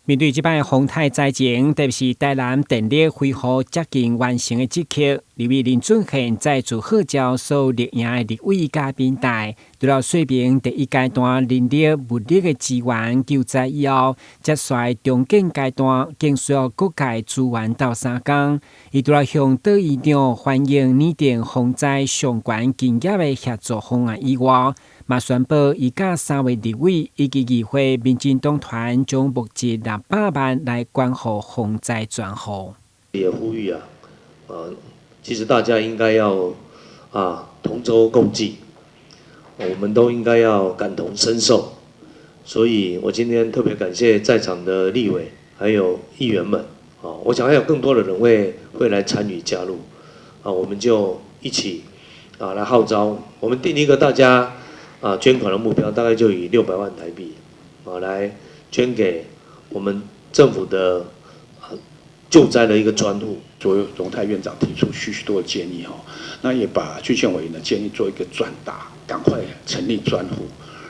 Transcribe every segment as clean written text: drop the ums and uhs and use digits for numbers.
面對這擺洪泰災情，特別是台南電力恢復接近完成的這刻，立委林俊憲再次號召所有綠營的立委佮民代，除了說明第一階段人力物力的支援救災以後，接下來重建階段更需要各界資源鬥相共。伊除了向聶院長歡迎擬定防災相關經驗的協作方案以外，嘛宣布伊佮三位立委以及議會民進黨團將募集600萬來捐予防災專戶。也呼籲啊，其實大家應該要同舟共濟，我們都應該要感同身受。所以我今天特別感謝在場的立委還有議員們，啊，我想還有更多的人會來參與加入，啊，我們就一起來號召，我們定一個大家捐款的目標，大概就以600萬台幣，來捐給我們政府的救災的一個專戶。所以榮泰院長提出許許多的建議哈，那也把俊憲委員的建議做一個轉達，趕快成立專戶，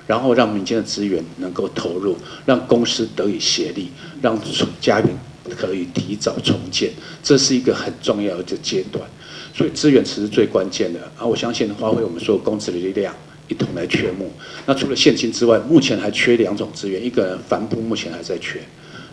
然後讓民間的資源能夠投入，讓公私得以協力，讓家園可以提早重建，這是一個很重要的階段。所以資源其實最關鍵的啊！我相信發揮我們所有公職的力量，一同來捐募。那除了現金之外，目前還缺兩種資源，一個帆布目前還在缺，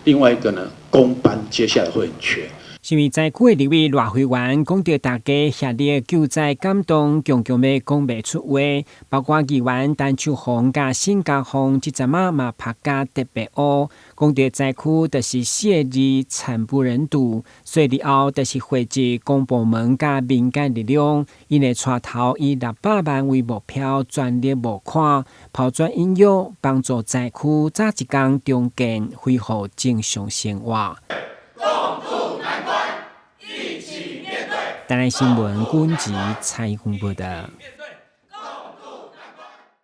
另外一個呢，工班接下來會很缺。身為災區的立委賴惠元講著大家協力救災感動，強強欲講袂出話。包括議員陳秋紅佮沈家鳳，這陣仔嘛拍甲特別烏。講著災區就是四个字慘不忍睹，所以日後就是匯集公部門佮民間力量，𪜶會帶頭以600萬為目標，全力募款，拋磚引玉，幫助災區早一工重建，恢復正常生活。台南新聞，軍籍采訪報道。